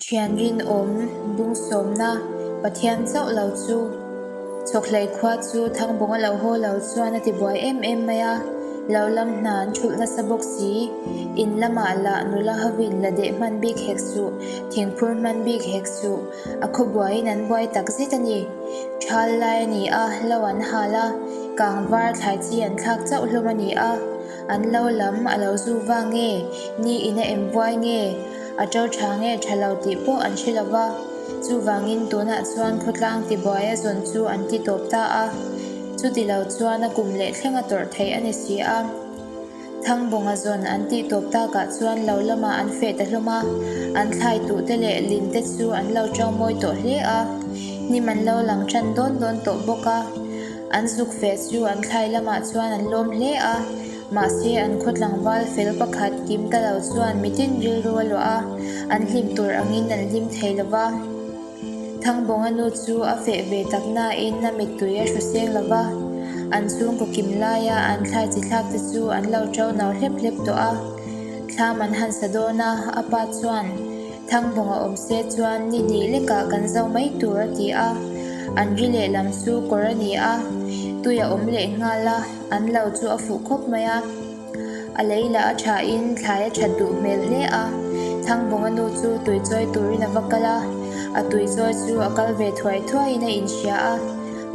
Thian rinawm bung sawmna Pathian chauh lo chu Chhawkhlei khua chu Thangbawnga lo haw lo chuan a ti buai em em mai a, lo lam hna an thulh nasa bawk si. In lamah lah nula hovin la deh hman bik hek suh, thingphur hman bik hek suh, a khaw buaiin an buai tak zet a ni. Thal lai a ni a, lo an hal a, kangvar thlai chi an thlak chauh hlawm a ni a. An lo lam a lo zu va nge, ni in a em vuai nge, a to tha nge tha lo tih pawh an hre lo va. Chuvangin tunah chuan khawtlang tibuai a zawn chu an ti tawp ta a. Chuti lo chuan a kum leh thleng a tawrh theih a ni si a. Thangbawnga zawn an tih tawp takah chuan lo lamah an feh ta hlawm a, an thlai tuh te leh lin te chu an lo to mawi tawh hle a. Hnim an lo lang tan dawn dawn tawh bawk a. An zuk feh chu an thlai lamah chuan an lawm hle a, mahse an khaw tlangval fel pakhat kim ta lo chuan mitin rilru a luah a, an hlim tur angin an hlim thei lo va. Thangbawnga nu chu a feh ve tak nain a mittui a hru seng lo va, an chhungkaw kim laia an thlai chi thlak te chu an lo to no hlep hlep tawh a. Thlam an han sa dawn a, a pa chuan, Thangbawnga awm se chuan ni hnih lekah kan zo mai tur a ti a, an ri lehlam chu kawr a ni a, tui a awm leh nghal a, an lo chu a fuh khawp mai a. A lei lah a thain thlai a that duh hmel hle a, Thangbawnga nu chu tui chawi turin a va kal a, a tui chawi chu a kal ve thuai thuaiin a inhria a,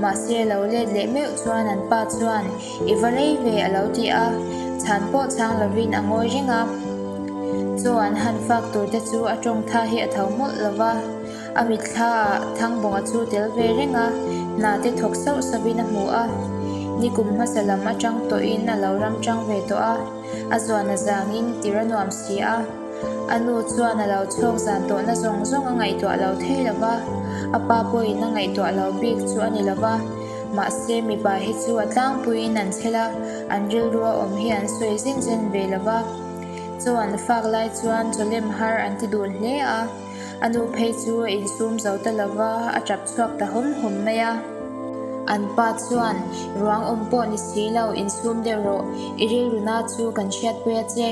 mahse a lo let leh meuh chuan an pa chuan I va rei ve a lo ti a, chhan pawh chhang lovin a ngawi reng a. Chaw an han fak tur te chu a tawng tha hi a tho mawlh lo va, a mitthla ah Thangbawnga chu tel ve reng a, hna te thawk sauh sauhin a hmu a. Nikum hmasa lam atang tawhin a lo ram tang ve tawh a, a zuan a zangin tir a nuam si a. A nu chuan a lo chhawk zan tawhna zawng zawng a ngaihtuah lo thei lo va, a pa pawhin a ngaihtuah lo bik chu a ni lo va. Mahse, mipa hi chu a tlangpuiin an chhel a, an rilru a awm hi an sawi zen zen ve lo va. Chaw an fak lai chuan chawlem har an ti dun hle a, a nu phei chu a insum zo ta lo va, a tap chhuak ta hawm hawm mai a. An pa chuan, Ruang awm pawh ni si lo, insum deuh rawh, i rilru na chu kan hriatpui a che.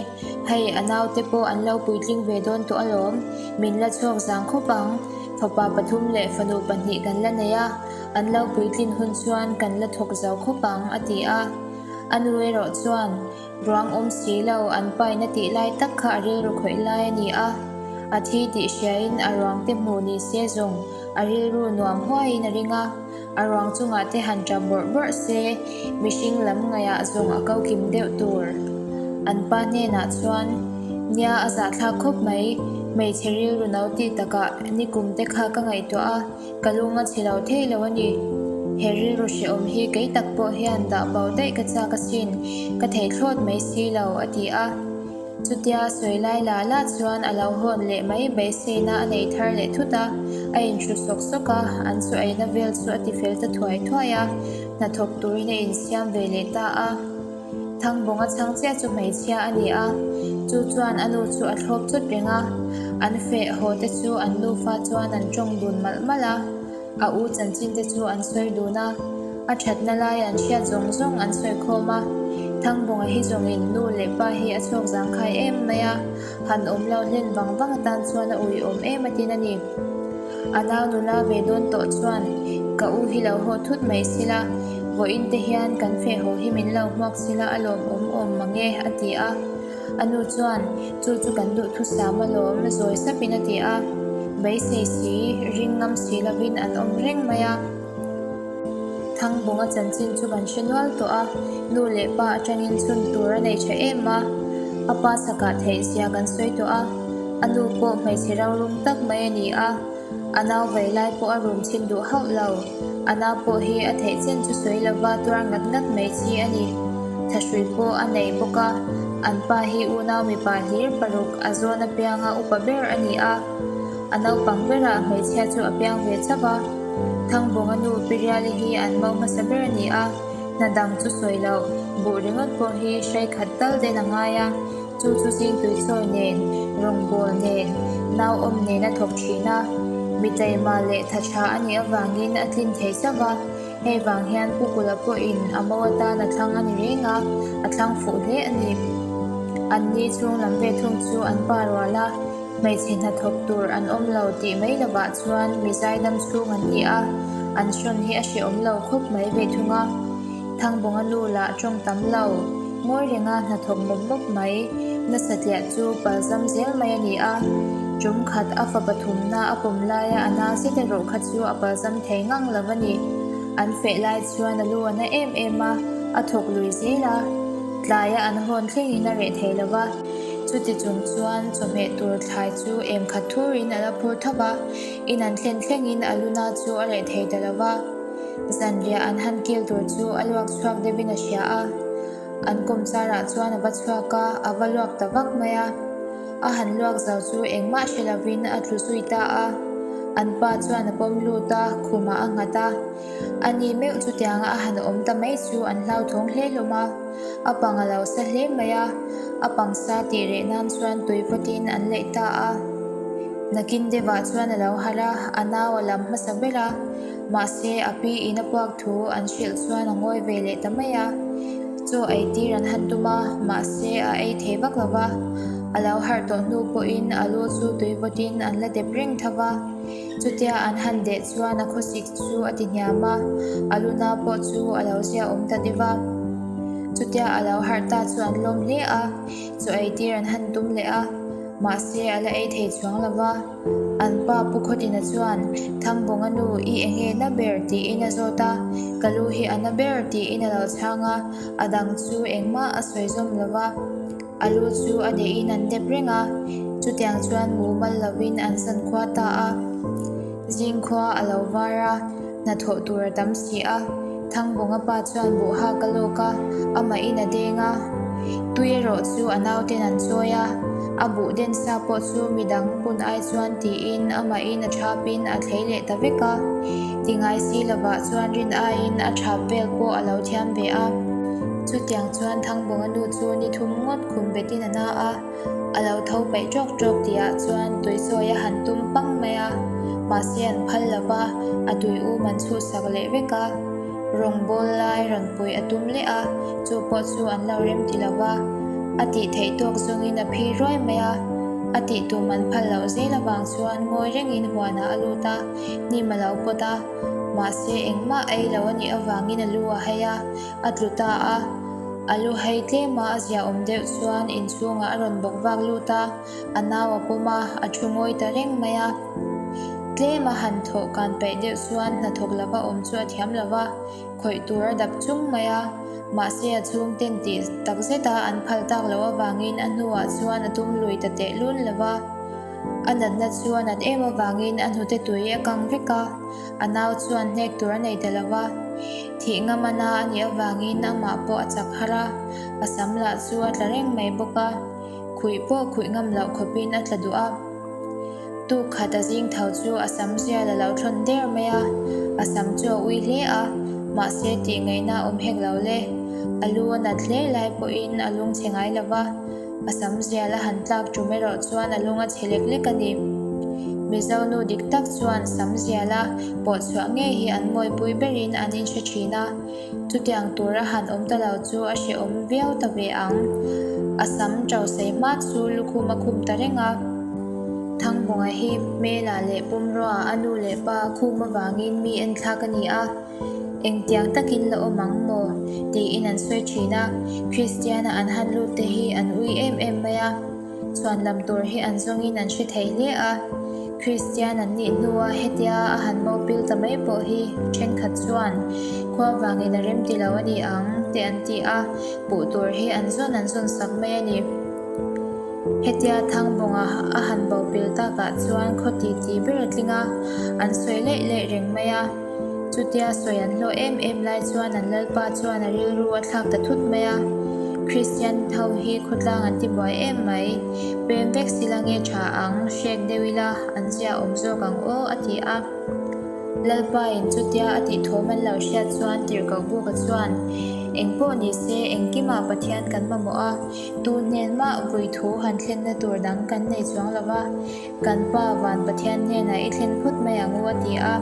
Hei, a naute pawh an lo puitling ve dawn tawh alawm, min la chhuak zang khawp ang. Fapa pathum leh fanu pahnih kan la nei a. An lo puitlin hun chuan kan la thawk zo khawp ang, a ti a. A nu erawh chuan, Ruang awm si lo, an paina tih lai tak kha a rilru khawih lai a ni a. A thi tih hriain a ruang te hmu ni se zawng a rilru nuam huaiin a ring a. A ruang chungah te han tap bawrh bawrh se, mihring lam ngaihah zawng a ko kim deuh tur. An pa hnenah chuan, Nia a zahthlak khawp mai, hmeichhe rilru no tih takah nikum te kha ka ngaihtuah a, Ka lung a chhe lo thei lo a ni. He rilru hrehawm hi kei tak pawh hian dah bo daih ka chak asin, ka thei thlawt mai si lo, a ti a. Chutia sawi lai la la chuan a lo hawn leh mai beiseina a nei thar leh thut a, a inhru sawk sawk a, an chu eina vel chu a ti fel ta thuai thuai a, hnathawk turin a insiam ve leh ta a. Thangbawnga chhang chiah chu hmeichhia a ni a, chu chuan a nu chu a thlawp chawt reng a, an feh haw te chu an nufa chuan an tawng dun malh malh a, a u chanchin te chu an sawi dun a, a thatna lai an hriat zawng zawng an sawi khawm a, Thangbawnga hi zawngin nu leh pa hi a chhuak zangkhai em mai a, han awm lo hlen vang vang atan chuan a uiawm em atin a ni. A nau nula ve dawn tawh chuan ka u hi lo haw thut mai sila, vawiin te hian kan feh haw hi min lo hmuak sila a lawmawm awm mang e a ti a. A nu chuan chu chu kan duhthusam alawm zawi sapin a ti a. Beisei si, ring ngam si lovin an awm reng mai a. Thangbawnga chanchin chu kan hre nual tawh a, nu leh pa atangin chhun tur a nei tha em a, a pa chakah theih zia kan sawi tawh a, a nu pawh hmeichhe rorum tak mai a ni a, a nau vei lai pawh a rum chhin duh hauh lo, a nau pawh hi a theih chen chu sawi lova tuar ngat ngat mai chi a ni. Thahrui pawh a nei bawk a, an pa hi unau mipa hlir paruk a zawn apianga upa ber a ni a, a naupang berah hmeichhia chu a piang ve chauh a. Thangbawnga nu Piriali hi an mau hmasa ber a ni a, hna dang chu sawi loh, buh ringawt pawh hi hrai khat tal den a ngai a, chu chu zingtui chawi nen, rawngbâwl nen, nau awm nen a thawk thin a, mi taima leh tha tha a nih avangin a tlin thei chauh a, hei vang hian Pu Kula pawhin a mau atan a thlang a ni reng a, a thlang fuh hle a ni. Anni chhung lam ve thung chu an pa rual a. Hmeichhe hnathawk tur an awm lo tih mai lovah chuan mi zaidam chhung an ni a, an hrawn hi a hrehawm lo khawp mai ve thung a. Thangbawnga nu lah tawng tam lo, ngawi renga hnathawk mawp mawp mai, nasa tliah chu palzam zel mai a ni a. Tum khat a fa pathumna a pawm laia a na zet erawh kha chu a palzam thei ngang lo a ni. An feh lai chuan a lu a na em em a, a thawk lui zel a, tlaia an hawn thlengin a reh thei lo va. Chuti chung chuan chawhmeh tur thlai chu em khat thurin a la phur tho va, in an thlen thlengin a luna chu a reh thei ta lo va. Zanriah an han kil tur chu a luak chhuak deuhin a hria a, an kawmcharah chuan a va chhuak a, a va luak ta vak mai a. A han luak zo chu engmah hre lovin a tlu zui ta a. An pa chuan a pawm lut a, khumah a nghat a. Ani meuh chutianga a han awm ta mai chu an hlauthawng hle hlawm a. A pang a lo sa hle mai a, a pang sa tih reh nan chuan tui vawtin an leih ta a. Nakin deuhah chuan a lo harh a, a nau a lam hmasa ber a. Mahse, a pi in a puak thu an hrilh chuan a ngawi ve leh ta mai a. Chaw ei tir an han tum a, mahse a ei thei vak lo va. A lo harh tawh hnu pawhin a lu chu tui vawtin an la dep reng tho va. Chutia an han deh chuan a khawsik chu a ti hniam a, a luna pawh chu a lo zia awm ta deuh va. Chutia a lo harh ta chu an lawm hle a, chaw ei tir an han tum leh a, mahse a la ei thei chuang lo va. An pa Pu Khawtina chuan, Thangbawnga nu, i enge na ber? tiin a zawt a, Ka lu hi a na ber tiin a lo chhang a, a dang chu engmah a sawi zawm lo va. A lu chu a dehin an dep reng a, chutiang chuan mumal lovin an zankhua ta a. Zingkhua a lo var a, hnathawh tur a tam si a. Thangbawnga pa chuan buh hak a lawk a, amahin a deng a. Tui erawh chu a nauten an chawi a, a buh den sa pawh chu midang pun ai chuan tiin amahin a thapin a thlei leh ta vek a. Ti ngai si lovah chuan rin aiin a thap vel pawh a lo thiam ve a. Chutiang chuan Thangbawnga nu chu ni thum ngawt khum betin a na a. A lo tho peih ṭawk ṭawk tihah chuan tuisawi a han tum pang mai a, mahse an phal lo va, a tui um an chhuhsak leh vek a. Rawngbawl lai rawn puih a tum leh a, chu pawh chu an lo rem ti lo va, a tih theih tawk zawngin a phi ruai mai a. A tih tum an phal loh zel avang chuan ngawi rengin huanah a lut a, hnim a lo pawt a, mahse engmah ei lo a nih avangin a lu a hai a, a tlu ta a. A lu hei tlema a ziahawm deuh chuan inchhungah a rawn bawk vak lut a, a nau a pawm a, a thu ngawi ta reng mai a. Tlema han thawh kan peih deuh chuan hnathawk lova awm chu a thiam lo va, khawih tur a dap chung mai a. Mahse a chhungten tih tak zeta an phal tak loh avangin a hnuah chuan a tum lui ta teh lun lo va. A natna chu a nat em avangin a hnute tui a kang vek a, a nau chuan hnek tur a nei ta lo va. Thih ngam a na a nih avangin amah pawh a chak har a, a sam lah chu a tla reng mai bawk a, khuih pawh khuih ngam loh khawpin a tla duh a. Tuk khat a zing tho chu a sam zial a lo thlawn der mai a, a sam chu a ui hle a, mahse tih ngaihna a awm hek lo le. A lu a nat hle lai pawhin a lung chhe ngai lo va. A sam zial a han tlak tum erawh chuan a lung a chhe lek lek a ni. Mizo nu dik tak chuan sam zial a pawh chhuah ngei hi an mawipui berin an inhre thin a, chutiang tur a han awm ta lo chu a hrehawm viau ta ve ang. A sam ṭo sei hma chu lukhum a khum ta reng a. Thangbawnga hi hmelah leh pumruaah a nu leh pa a khum avangin mi enthlak a ni a. Engtiang takin la awm ang maw? tiin an sawi thin a, Kristiana an han lut te hi an ui em em mai a, chhuan lam tur hi an zawngin an hre thei hle a. Kristian an nih hnua hetia a han mo pil ta mai pawh hi thenkhat chuan khua vangin a rem ti lo a ni ang te an ti a, puh tur hi an zawn an zawn sak mai a ni. Hetia Thangbawnga a han bo pil takah chuan khaw titi ber a tling a, an sawi leih leih reng mai a. Chutia sawi an hlawh em em lai chuan an Lalpa chuan a rilru a thlak ta thut mai a, Kristian ho hi khawtlang an ti buai em mai, pem vek sila nge tha ang, hrek deuh ila an zia awm zawk ang aw a ti a. Lalpa in chutia a tih thawm an lo hriat chuan tirhkoh buka chuan, Engpawh ni se engkimah Pathian kan mamawh a, tu hnen mah vui thu han thlenna tur dang kan nei chuang lo va, Kan Pa van Pathian hnenah i thlen phawt mai ang u a ti a.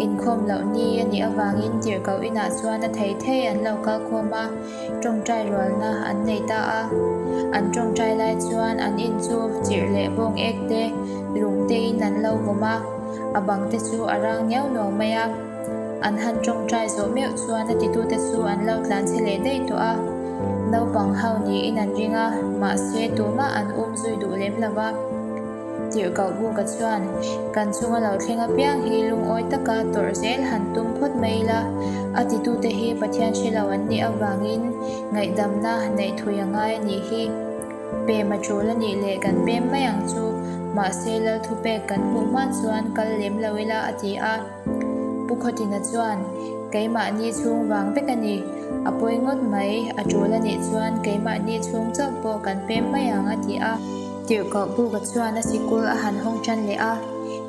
Inkhawm loh ni a nih avangin tirhkoh inah chuan a thei thei an lo kal khawm a, tawngtai rualna an nei ta a. An tawngtai lai chuan an in chu chirh leh bawng ek te, lung te in an lo vawm a, a bang te chu a rang niau nuau mai a. An han tawngtai zawh meuh chuan a titute chu an lo tlan chhe leh daih tawh a. Naupang ho niin an ring a, mahse tumah an um zui duh lem lo va. Tirhkoh Buka chuan, Kan chunga lo thleng apiang hi lungawi taka tawrh zel han tum phawt mai ila, a titute hi Pathian hre lo an nih avangin ngaihdamna neih thui a ngai a nih hi. Pem a tul a nih leh kan pem mai ang chu, mahse Lal thupek kan hmuh hma chuan kal lem lo ila a ti a. Pu Khawtina chuan, Keimahni chhung vang vek a ni, a pawi ngawt mai, a tul a nih chuan keimahni chhung chauh pawh kan pem mai ang a ti a. Tirhkoh Buka chuan a sikul a han hawng tan leh a,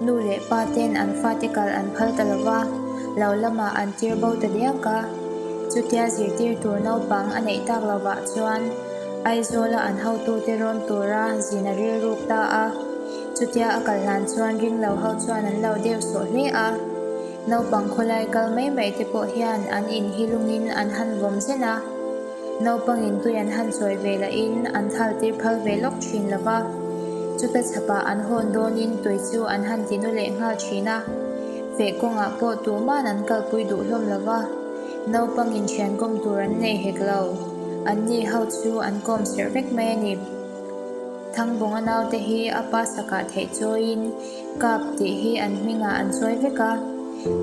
nu leh pa ten an fate kal an phal ta lo va, lo lamah an tir bo ta diak a. Chutia zirtir tur naupang a neih tak lovah chuan Aizawla an hotute rawn tura zin a rilruk ta a. Chutia a kal hlan chuan ring lo ho chuan an lo deuh sawh hle a. Naupang khawlai kal mai mai te pawh hian an in hi lungin an han vawm zen a. Naupangin tui an han chawi ve lahin an thal tir phal ve lawk thin lo va. Chuta chhapah an hawn dawnin tui chu an han tinu leh nghal thin a. Feh kawngah pawh tuman an kalpui duh hlawm lo va. Naupangin thian kawm tur an nei hek lo. Anni ho chu an kawm serh vek mai a ni. Thangbawnga naute hi a pa sakah theih chawiin Kap tih hi an hmingah an chawi vek a.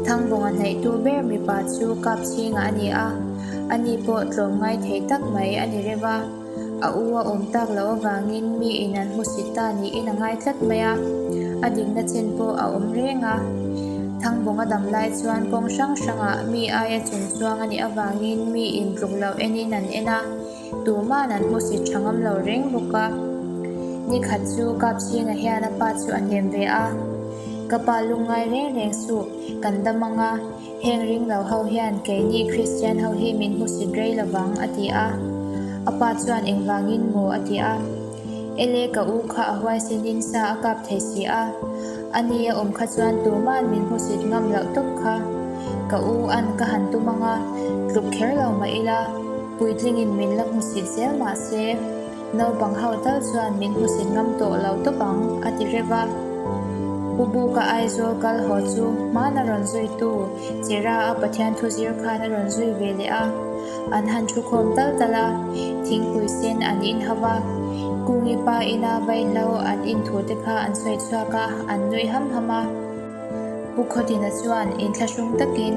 Thangbawnga hnaihtu ber mipa chu Kap chhingah a ni a, ani pawh tlawmngai thei tak mai a ni reuh a. A u a awm tak loh avangin miin an hmusit ta niin a ngai tlat mai a, a dikna chen pawh a awm reng a. Thangbawnga dam lai chuan kawng hrang hrangah mi aia chung chuang a nih avangin miin tluk loh enin an en a. Tuman an hmusit tha ngam lo reng bawk a. Nikhat chu Kapchhinga hian a pa chu a hnem ve a, Ka pa lungngai reng reng suh, kan dam ang a, heng ring lo ho hian keini Kristian ho hi min hmusit rei lovang a ti a. A pa chuan engvangin maw a ti a. Ele ka u kha a huaisenin sa a kap thei si a, a ni a awm kha chuan tuman min hmusit ngam loh tawp kha. Ka u an ka han tum ang a, tluk kher lo mah ila, puitlingin min la hmusit zel mah se, naupang ho tal chuan min hmusit ngam tawh lo tawp ang, a ti reuh a. Pu Buka Aizawl kal haw chu hmana rawn zuitu Chera a Pathian thu zir khan a rawn zui ve leh a. An han thu khawm tal tal a, thingpui sen an in hauh a, Kungi pa ina vaihlo an in thu te kha an sawi chhuak a, an nui ham ham a. Pu Khawtina chuan inthlahrung takin,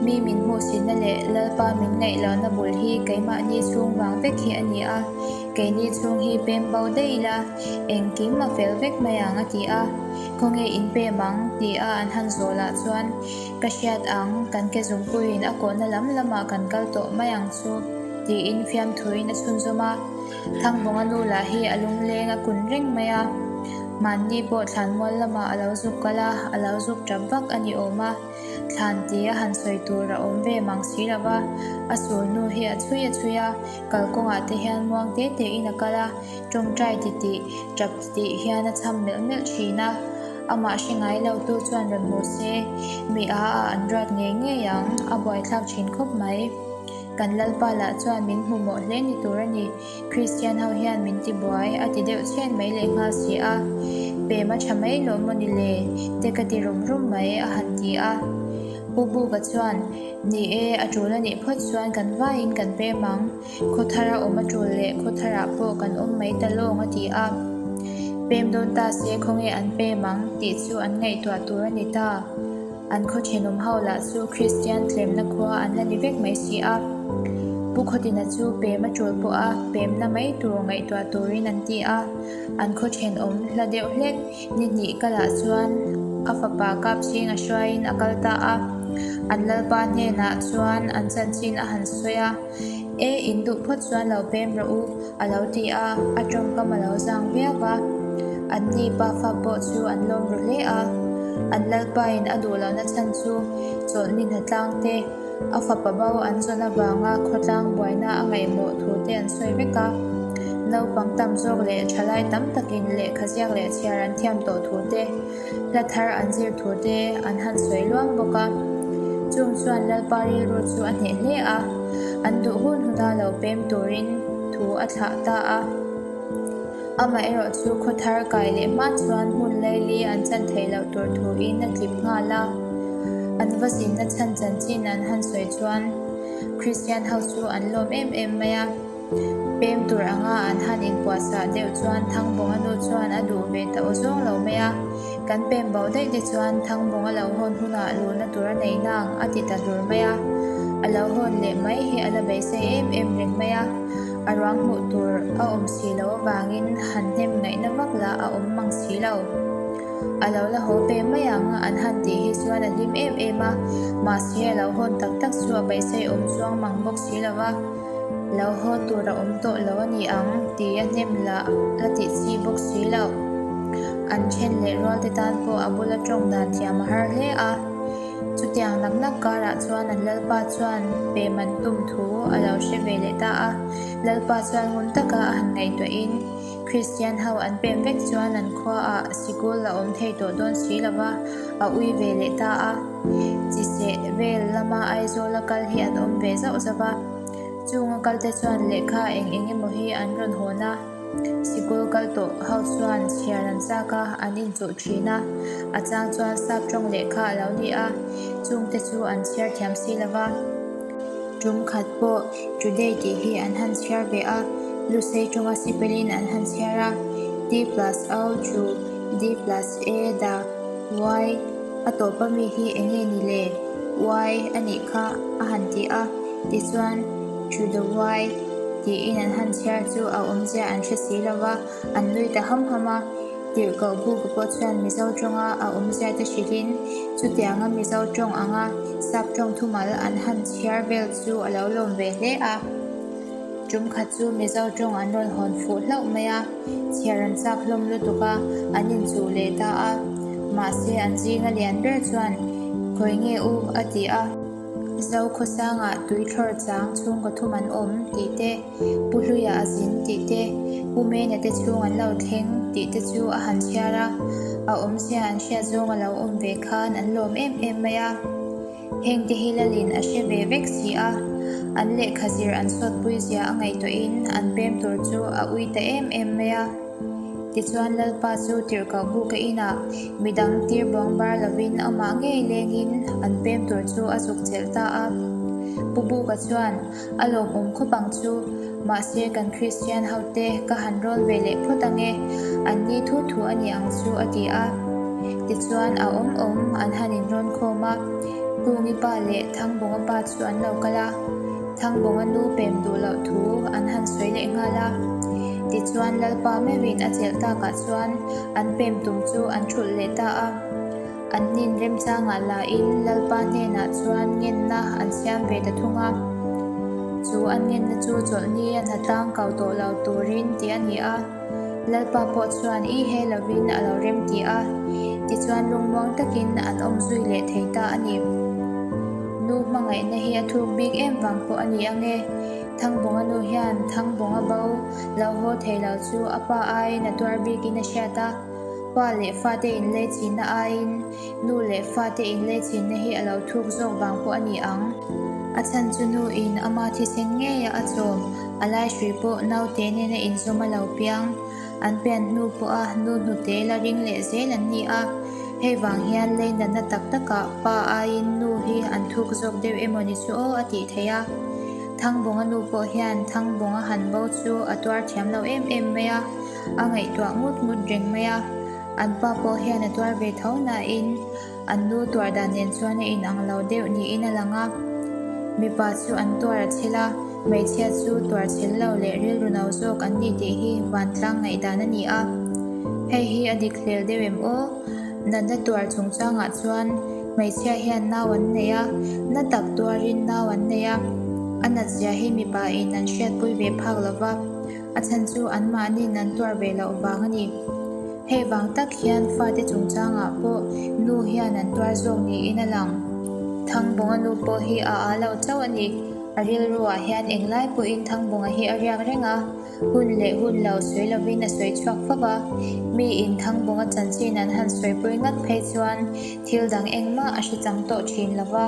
Mi min hmuhsitna leh Lalpa min ngaihlohna bul hi keimahni chhung vang vek hi a ni a, keini chhung hi pem bo daih ila, engkim a fel vek mai ang a ti a. Khawnge in pem ang? ti a an han zawh lah chuan, Ka hriat ang, kan ke zungpuiin a kawhna lam lamah kan kal tawh mai ang chu, tiin fiamthuin a chhunzawm a. Thangbawnga nu lah hi a lungleng a kun reng mai a, mahni pawh thlanmual lamah a lo zuk kal a, a lo zuk tap vak a ni awm a, thlan tia han sawi tur a awm ve mang si lo va, a sul hnu hi a chhui a chhui a, kalkawngah te hian muang te tein a kal a, tawngtai titih, tap titih hian a cham melh melh thin a, amah hre ngai lo tu chuan rawn hmu se, mi a ah an ruat ngei ngei ang, a buaithlak thin khawp mai. Kan Lalpa lah chuan min hmu mawh hle ni tur a ni, Kristian ho hian min ti buai a ti deuh chhen mai leh nghal si a, pem a tha mai lawm maw ni le, te ka ti rum rum mai a han ti a. Pu Buka chuan, Ni e, a tul a nih phawt chuan kan vaiin kan pem ang, khaw thara awm a tul leh khaw tharah pawh kan awm mai ta lawng a ti a. Pem dawn ta se khawnge an pem ang tih chu an ngaihtuah tur a ni ta. An khaw thenawm ho lah chu Kristian tlemna khua an la ni vek mai si a. Pu Khawtina chu pem a tul pawh a, pemna mai tur ngaihtuah turin an ti a. An khaw thenawm hla deuh hlek ni hnih kalah chuan a fapa Kapchhing a hruaiin a kal ta a. An lalpa hnenah chuan an chanchin a han sawi a, E, in duh phawt chuan lo pem rawh u, a lo ti a, a tawngkam a lo zang viau va. Anni pafa pawh chu an lawm ru hle a. An lalpain a duh lohna chhan chu chawlhni hnatlang te, a fapa bo an zawn avanga khawtlang buaina a ngaihmawh thu te an sawi vek a. Naupang tam zawk leh thalai tam takin lehkha ziak leh chhiar an thiam tawh thu te, hla thar an zir thu te an han sawi luam bawk a. Chung chuan Lalpa rilru chu a hneh hle a, an duh hun huna lo pem turin thu a thlah ta a. Amaherawh chu khaw thar kai leh hma chuan hmun laili an chan theih loh tur thuin a tlip nghal a. An va zinna chhan chanchin an han sawi chuan Kristian ho chu an lawm em em mai a. Pem tur anga an han inpuahchah deuh chuan Thangbawnga nu chuan a duh ve ta aw zawng lo mai a. Kan pem bo daih te chuan Thangbawnga lo hawn hunah luhna tur a nei nang a ti ta hlur mai a. A lo hawn leh mai hi a la beisei em em reng mai a. A ruang hmuh tur a awm si loh avangin han hnem ngaihna vak lah a awm mang si lo. A lo la haw ve mai ang an han tih hi chuan a hlim em em a, mahse a lo hawn tak tak chu a beisei awm chuang mang bawk si lo va, lo haw tur a awm tawh lo a ni ang tih a hnem lah la tih chi bawk si lo. An then leh rual te tan pawh a bula tawng dan thiam a har hle a. Chutiang nak nak karah chuan an Lalpa chuan pe man tum thu a lo hre ve leh ta a. Lalpa chuan ngun taka a han ngaihtuahin Kristian ho an pem vek chuan an khuaah sikul a awm thei tawh dawn si lo va, a ui ve leh ta a. Chiseh vel lama Aizawla kal hi an awm ve zauh zauh va. Chunga kalte chuan lehkha eng eng emaw hi an rawn hawn a. Sikul kal tawh ho chuan chhiar an chak a, an inchuh thin a. A chang chuan sap tawng lehkha a lo ni a, chungte chu an chhiar thiam si lo va. Tum khat pawh Today tih hi an han chhiar ve a, Lusei tawnga sipelin an han chhiar a, T plus O chu D plus A da Y a tawp a mi hi eng nge ni le? Y a nih kha a han ti a, tichuan To the Y tiin an han chhiar chu a awmzia an hre si lo va, an nui ta ham ham a. Tirhkoh Buka pawh chuan Mizo tawnga a awmzia te hrilhin chutianga Mizo tawng anga sap tawng thumal an han chhiar vel chu a lo lawm ve hle a. Tum khat chu Mizo tawng an rawn hawn fuh hlauh mai a, chhiar an chak hlawm lutuk a, an inchuh leh ta a. Mahse an zinga lian ber chuan, Khawi nge u? a ti a. Zo khawsangah tui thlawr chang chhungkaw thum an awm tih te, Pu Hluia a zin tih te, Pu Mena te chhung an lo thleng tih te chu a han chhiar a, a awmzia an hriat zawng a lo awm ve khan an lawm em em mai a. Heng te hi Lalin a hre ve vek si a, an lehkha zir an sawtpui zia a ngaihtuahin an pem tur chu a ui ta em em mai a. Tichuan Lalpa chu tirhkoh buka inah midang tir buang bar lovin amah ngei lengin an pem tur chu a zuk chelh ta a. Pu Buka chuan a lawmawm khawp ang chu, mahse kan Kristian hote ka han rawn ve leh phawt ange, an ni thu thu a ni ang chu a ti a. Tichuan a awm awm an han inrawn khawm a, Kungi pa leh Thangbawnga pa chu an lo kal a. Thangbawnga nu pem duh loh thu an han sawi leh nghal a. Tichuan Lalpa meuhin a chelh takah chuan an pem tum chu an thulh leh ta a. An nin remchangah lahin Lalpa hnenah chuan ngenna an siam ve ta thung a. Chu an ngenna chu chawlhni a hnatlang kau tawh lo turin tih a ni a. Lalpa pawh chuan i he lovin a lo rem ti a, tichuan lungmuang takin an awm zui leh thei ta a ni. Nu hmangaihna hi a thuk bik em vang pawh a ni ange. Thangbawnga nu hian Thangbawnga bo lo haw thei lo chu a pa aiin a tuar bikin a hriat a, pa leh fate inlei chinna aiin Nu leh fate inleichhinna hi a lo thuk zawk vang pawh a ni ang. A chhan chu nu in ama thisen ngeia a chawm, a laihrui pawh naute nena inzawm a lo piang. An pian hnu pawha nu hnute la ring leh zel an ni a, hei vang hian lei natna tak takah pa aiin nu hi an thuk zawk deuh emaw ni chu aw a tih theih a. Thangbawnga nu pawh hian Thangbawnga han bo chu a tuar thiam lo em em mai a, a ngaihtuah ngut ngut reng mai a. An pa pawh hian a tuar ve tho nain an nu tuar dan nen chuan a inang lo deuh niin a lang a. Mipa chu an tuar a chhel a, hmeichhia chu tuar chhel lo leh rilru no zawk an ni tih hi vantlang ngaihdan a ni a. Hei hi a dik hlel deuh em aw? Natna tuar chungchangah chuan hmeichhia hian nau an nei a, na tak tuarin nau an nei a, a natzia hi mipa in an hriatpui ve phak lo va. A chhan chu anmahniin an tuar ve loh vang a ni. Hei vang tak hian fate chungchangah pawh nu hian an tuar zawk niin a lang. Thangbawnga nu pawh hi a â lo chauh a ni. A rilruah hian englai pawhin Thangbunga hi a riak reng a, hun leh hun lo sawi lovin a sawi chhuak fo va. Miin Thangbunga chanchin an han sawipui ngat phei chuan thil dang engmah a hre chang tawh thin lo va.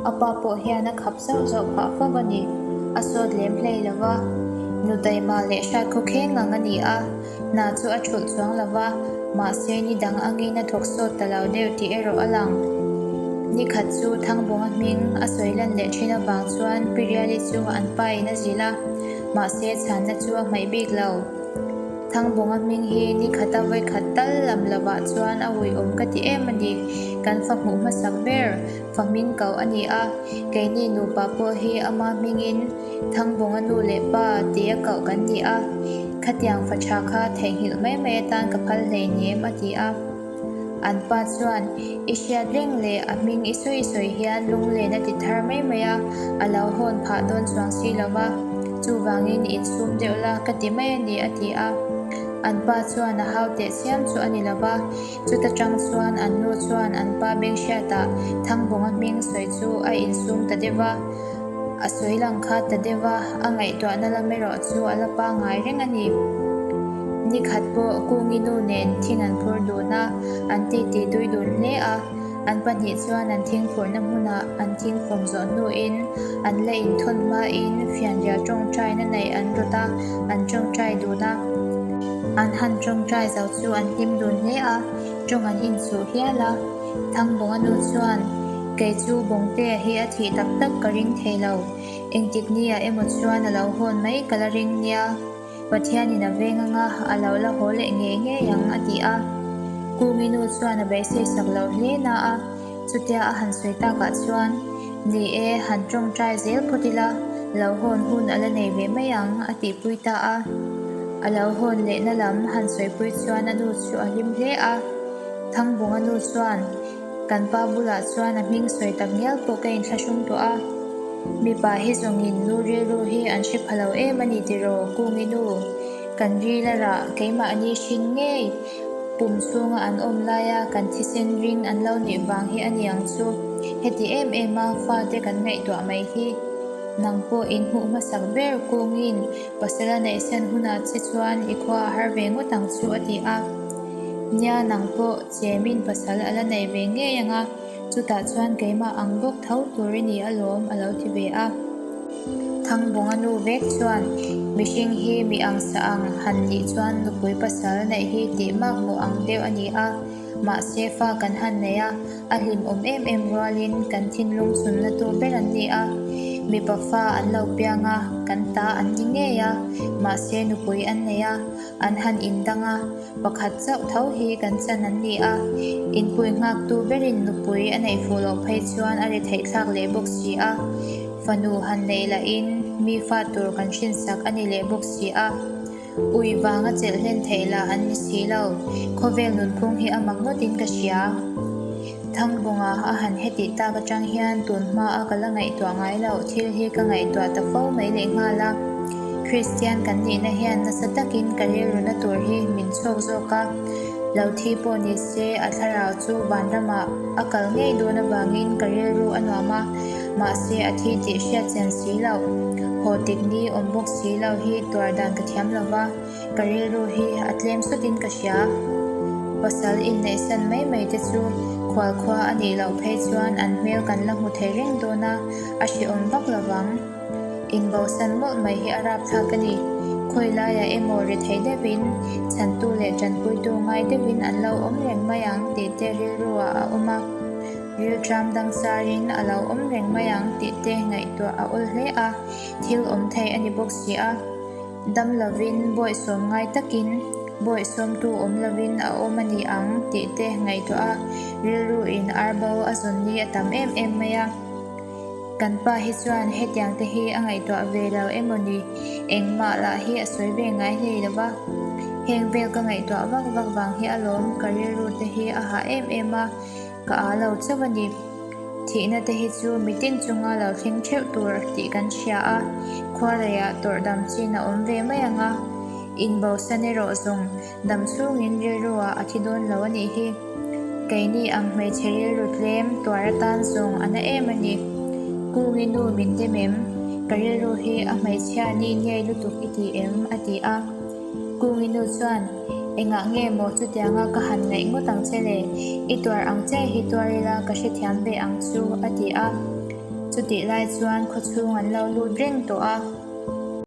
A pa pawh hian a khap zauh zauh phah fo a ni. A sawt lem hlei lo va. Nu taima leh hrat khawkheng ang a ni a, hna chu a thulh chuang lo va, mahse ni dang angin a thawk sawt ta lo deuh tih erawh a lang. Ni khat chu Thangbawnga hming a sawi lan leh thin avang chuan Piriali chu an pa in a zilh a, mahse chhanna chu a hmaih bik lo. Thangbawnga hming hi ni khata vawikhat tal lam lovah chuan a uiawm ka ti em a ni, kan fa hmuh hmasak ber. Fa hming kau a ni a, keini nupa pawh hi ama hmingin Thangbawnga nu leh pa tia kauh kan ni a, khatiang fa tha kha theihnghilh mai mai atan ka phal hleinem a ti a. An pa chuan, I hriat reng leh a hming i sawi sawi hian lunglen a ti thar mai mai a, a lo hawn phah dawn chuang si lo va, chuvangin insum deuh la ka ti mai a ni a ti a. An pa chuan a hau teh chiam chu a ni lo va, Chuta tang chuan an nu chuan an pa beng hriatah Thangbawnga hming sawi chu a insum ta deuh va, a sawi lang kha ta deuh va, a ngaihtuahna lam erawh chu a la pangngai reng a ni. Ni khat pawh Kungi nu nen thing an phur dun a, an titi tui dun hle a, an pahnih chuan an thing phurhna hmunah an thing fawm zawh hnuin an la inthawn hmain fianrial tawngtaina neih an rawt a, an tawngtai dun a. An han tawngtai zo chu an hlim dun hle a, tawng an inchuh hial a. Thangbawnga nu chuan, Kei chu Bawngtea hi a thih tak tak ka ring thei lo. Engtik nia emaw chuan a lo hawn mai ka la ring nia. Pathianin a veng anga a lo la haw leh ngei ngei ang a ti a. Kungi nu chuan a beisei sak lo hle na a, chutia a han sawi takah chuan, Ni e, han tawngtai zel phawt ila, lo hawn hun a la nei ve mai ang a tihpui ta a. A lo hawn lehna lam han sawipui chuan a nu chu a hlim hle a. Thangbawnga nu chuan, Kan pa bulah chuan a hming sawi tak ngial pawh ka inthlahrung tawh a. Mipa hi zawngin nu rilru hi an hre pha lo em a ni tiraw Kungi nu? Kan ril a rah, keimahni hrin ngei pum chhunga an awm laia kan thisen ring an lo nih vang hi a niang chu. Heti em em a fate kan ngaihtuah mai hi. Nang pawh in hmuh hmasak ber Kungin pasal a neihsan hunah che chuan i khua a har ve ngawt ang chu a ti a. Nia nang pawh Chemin pasal a la neih ve ngei ang a, chutah chuan keimah ang bawk tho tur i ni alawm a lo ti ve a. Thangbawnga nu vek chuan mihring hi mi ang sa ang han nih chuan nupui pasal neih hi tih mak mawh ang deuh a ni a, mahse fa kan han nei a, a hlimawm em em rualin kan thinlung chhunna tur ber an ni a. Mipa fa an lo piang a, kan ta an ni ngei a, mahse nupui an nei a, an han indang a, pakhat chauh tho hi kan chan an ni a, inpui nghaktu berin nupui a neih fuh loh phei chuan a ri theih thlak leh bawk si a, fanu han neih lahin mi fa tur kan hrinsak a ni leh bawk si a, ui vanga chelh hlen theih lah an ni si lo, khawvel nunphung hi a mak ngawtin ka hria. Thangbawnga a han hetih tak atang hian tun hmaa ka la ngaihtuah ngai loh thil hi ka ngaihtuah ta fo mai leh nghal a. Kristian kan nihna hian nasa takin ka rilruna tur hi min chhawk zawk a. Lo thi pawh ni se a thlarau chu vanramah a kal ngei dawn avangin ka rilru a nuam a, mahse a thi tih hriat chian si loh, haw tik ni awm bawk si lo hi tuar dan ka thiam lo va. Ka rilru hi a tlem sutin ka hria. Pasal inneihsan mai mai te chu khualkhua a nih loh phei chuan an hmel kan la hmu thei reng dawn a, a hrehawm vak lo vang. Inbosan mawlh mai hi a rapthlak a ni. Khawi laiah emaw ri thei deuhin, chhantu leh tanpuitu ngai deuhin an lo awm reng mai ang tih te rilruah a awm a. Rilṭam dang sarin a lo awm reng mai ang tih te ngaihtuah a awl hle a, thil awm thei a ni bawk si a. Dam lovin bawihsawm ngai takin bawihsawmtu awm lovin a awm a ni ang tih te ngaihtuah a, rilru in arbo a zawn ni a tam em em mai a. Kan pa hi chuan hetiang te hi a ngaihtuah ve lo emaw ni, engmah lah hi a sawi ve ngai hlei lo va. Heng vel ka ngaihtuah vak vak vang hi alawm ka rilru te hi a hah em em a, Ka â lo chauh a ni. Thihna te hi chu mitin chunga lo thleng theuh tur tih kan hria a, khuareiah tawrh dam chin a awm ve mai ang a. Inbosan erawh zawng dam chhungin rilruah a thi dawn lo a nih hi. Keini ang hmeichhe rilru tlem tuar atan zawng a na em a ni. Kungi nu min dem em? Ka rilru hi a hmeichhia ni ngei lutuk i ti em? a ti a. Kungi nu chuan, Engah nge maw chutianga ka han ngaih ngawt ang che le? I tuar ang che hi tuar ila ka hrethiam ve ang chu, a ti a. Chutih lai chuan khawchhung an lo lut reng tawh a.